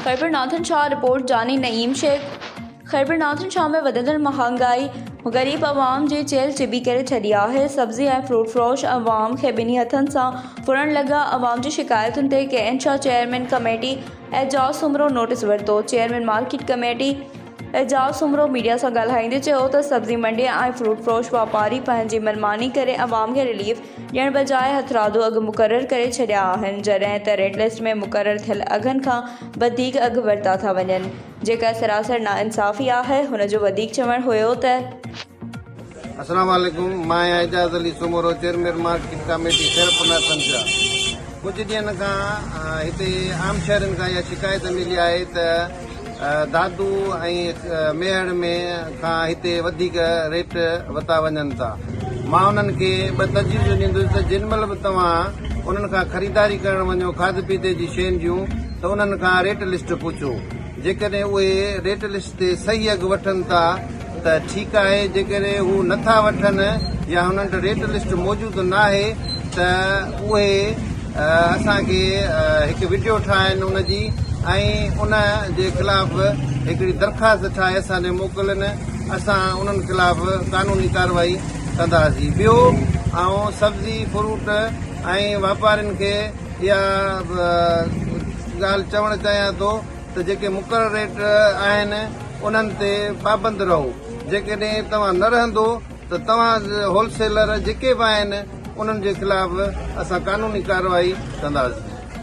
Khairpur Nathan Shah, report, جاني نعيم شيخ، خيرپور ناٿن شاهه ۾ وڌندڙ مهانگائي غريب عوام جي چيلهه چٻي ڪري ڇڏي آهي، سبزي ۽ فروٽ فروش عوام کي ٻنهي هٿن سان ڦرڻ لڳا، عوام جي شڪايتن تي K N Shah chairman committee Ejaz Soomro notice ورتو، chairman market committee Ejaz Soomro media سان ڳالهائيندي چيو ته سبزي منڊي ۽ فروٽ فروش واپاري پنهنجي منماني ڪري عوام کي رليف ڏيڻ بجاء هٿرادو اگهه مقرر ڪري ڇڏيا آهن جڏهن ته ريٽ لسٽ ۾ مقرر ٿيل اگهن کان وڌيڪ اگهه ورتا ٿا وڃن جيڪا سراسر ناانصافي آهي هن جو وڌيڪ چوڻ هيو ته. السلام عليڪم مان آهيان Ejaz Ali Soomro chairman market committee Khairpur Nathan Shah ڪجهه ڏينهن کان هتي عام شهرين کان اها شڪايت ملي آهي ته دادو ۽ ميهڙ ۾ کان هتي وڌيڪ ريٽ وتا وڃن ٿا. مان انهن کي ٻه تجويزون ڏيندس ته جن مهل به توهان انهن کان خريداري ڪرڻ وڃو کاڌ پيتي جي شين جون ته انهن کان ريٽ لسٽ پڇو جيڪڏهن اهي ريٽ لسٽ تي صحيح اگهه وٺن ٿا ته ٺيڪ آهي جيڪڏهن هو نه ٿا وٺن يا هنن وٽ ريٽ لسٽ موجود ناهي ته اهي اسان کي هڪ وڊيو ٺاهن ان جي ۽ ان جي خلاف هڪڙي درخواست ٺاهي اسان ڏي موڪلن اسان انهن خلاف قانوني ڪارروائي ڪنداسين ٻيو آئون سبزي فروٽ ۽ واپارين کي اها ڳالهه چوڻ چاهيان ٿو ته جيڪي مقرر ريٽ آهن انهن تي پابند رهو جيڪڏهن توهان نه رهندو ته توهان هول سيلر جيڪي به آهن انهن جي خلاف اسان قانوني ڪارروائي ڪنداسين.